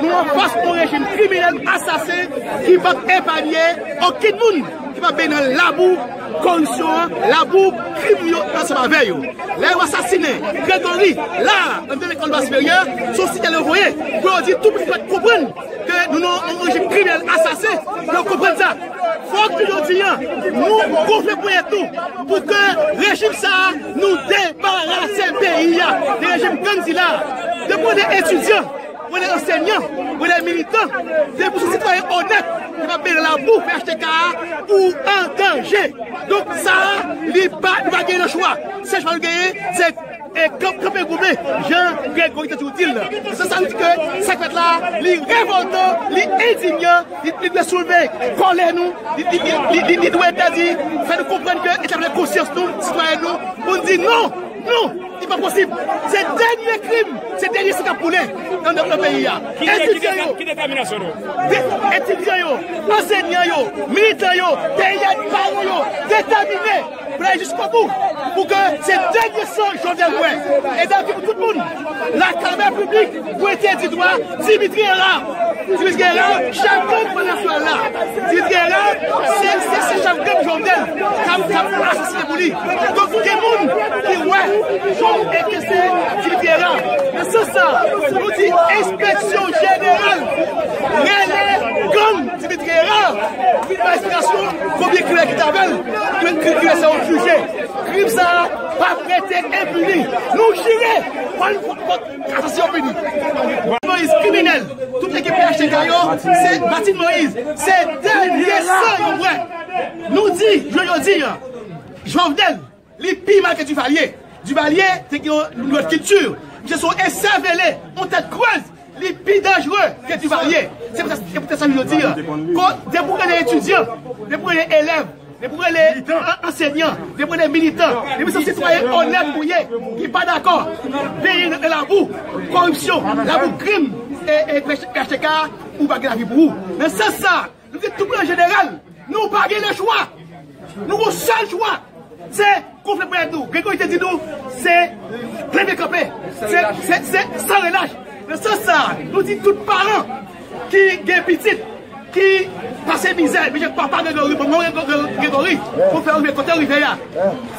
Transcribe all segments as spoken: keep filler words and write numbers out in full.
Nou anfas yon rejim kriminèl, asasen ki p ap epanye okenn moun, ki p ap beny nan labou koripsyon an, labou krim yo ansanm avè yo. Lè yo asasinen Gregory la, anndan lekòl ba siperyè, se yon siyal yo voye pou yo di tout moun dwèt konprann ke nou nan yon rejim kriminèl, asasen, pou yo konprann sa. Fòk jodi a, nou gonfle ponyèt nou pou ke rejim sa a, nou debarase peyi a de rejim gang sila. Depi w de etidyan, pou de ansèyan, pou de militan, depi w se sitwayen onèt, ki pa beny nan labou P H T K a, ou an danje. Donk sa a, li pa, nou pa gen lechwa. Sèl chwa nou genyen, se e kanp, kanpe goumen, jan Gregory te toujou di l. Se sa nou di ke sa k fèt la, li revòltan, li endinyan, li, li dwe soulve kòlè nou, li, li, li, li, li, li dwe, sètadi, fè nou konprann ke etabli konsyans nou, sitwayen nou, pou n di non, non, li pa posib. Se dènye krim, se dènye san k ap koule nan, nan, nan peyi a. Ki, ki, ki Etidyan deta-, yo, ki detèminasyon nou? De-, etidyan yo, ansenyan yo, militan yo, peyi a, paran yo, detèmine pou n ale jiskobou, pou ke se dènye san Jovenel bwè. E dayè pou tout moun, la Klamè piblik pou entèdi dwa Dimitri Hérard. Dimitri Hérard, chèf gang pannasyonal la. Dimitri Hérard, se, se, se chèf gang Jovenel k ap, k ap asasinen pou li. Donk, gen moun ki wè Jovenel e ke se Dimitri Hérard. Nan sans sa, nou di enspeksyon jeneral rele gang Dimitri Hérard vin bay esplikasyon konbyen kriminèl ki t avè l, ki, ki, ki rete yo jije. Krim sa a p ap rete enpini. Nou jire pou n, pou, pou asasen yo pini. Moïse, kriminèl, tout ekip P H T K yo, se Martine Moïse, se dènye san yo bwè. Nou di, jodi a, Jovenel, li pi mal ke Duvalier. Duvalier te gen yon lòt kilti. Misye se yon esèvele, yon tèt krèz. Li pi danjere ke Duvalier. Se poutèt, se poutèt sa m di jodi a. Kon, depi w rele etidyan, depi w rele elèv, depi w rele an-, ansenyan, depi w rele militan, depi se yon sitwayen onèt ou ye, ki pa dakò, beny nan labou koripsyon, labou krim, e, e P H T K, ou pa gen lavi pou ou. Nan sans sa, nou di tout moun an jeneral, nou pa gen lechwa. Nou gon sèl chwa. Se gonfle ponyèt nou. Gregory te di nou, se leve kanpe. Se, se, se san relach. Nan sans sa, nou di tout paran ki gen pitit, ki pase mizè, mizè papa Gregory, manman Gregory, pou fè rive kote rive a.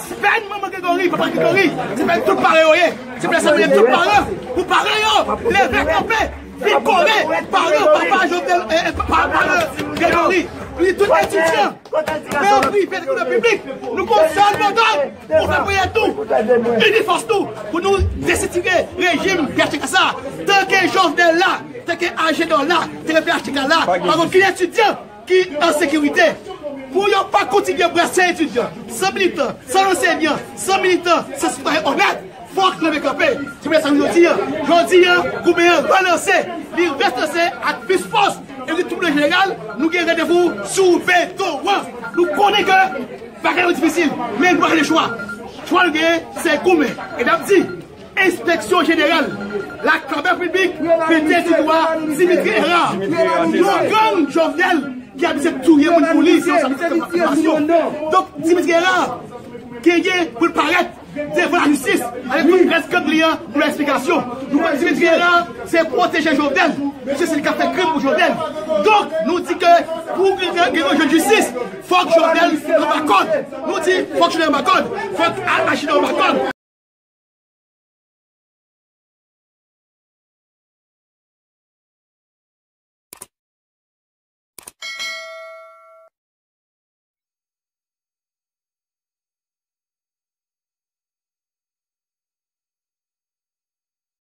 Se pa manman Gregory, papa Gregory, se pa tout paran yo ye. Se pou sa nou di tout paran, pou paran yo leve kanpe. Li kole paran papa Jovenel, eh, eh, pa-, paran Gregory. Li tout etidyan. Nan prive, nan piblik. Nou gon sèl mot d'ordre pou fè ponyèt nou. Ini fòs nou. Pou nou desitire rejim P H T K sa. Tanke Jovenel la, tanke Agedor la, tanke P H T K la, pa gen okenn etidyan ki an sekirite. Pou yo pa kontinye brase etidyan, san militan, san ansenyan, san militan, san sitwayen onèt, fòk leve kanpe. Se pou sa jodi a, jodi a, goumen an relanse, li relanse ak plis fòs. E nou tout moun an jeneral, nou gen randevou sou Beto an. Nou konnen ke bagay yo difisil, men nou pa gen lechwa. Chwa nou genyen, se goumen. E n ap di, enspeksyon jeneral, la Klamè piblik, mete sou dwa Dimitri Hérard. Yon gang Jovenel ki abitye touye moun pou li, se yon sa nou fè konfirmasyon. Donk, Dimitri Hérard genyen pou l parèt devan lajistis avèk tout rès gang li an pou eksplikasyon. Nou konn Dimitri Hérard se pwoteje Jovenel. Misye se li k ap fè krim pou Jovenel. Donk, nou di ke pou Gregory jwenn jistis, fòk Jovenel anba kòd. Nou di fòk Jovenel anba kòd. Fòk Al Pacino anba kòd.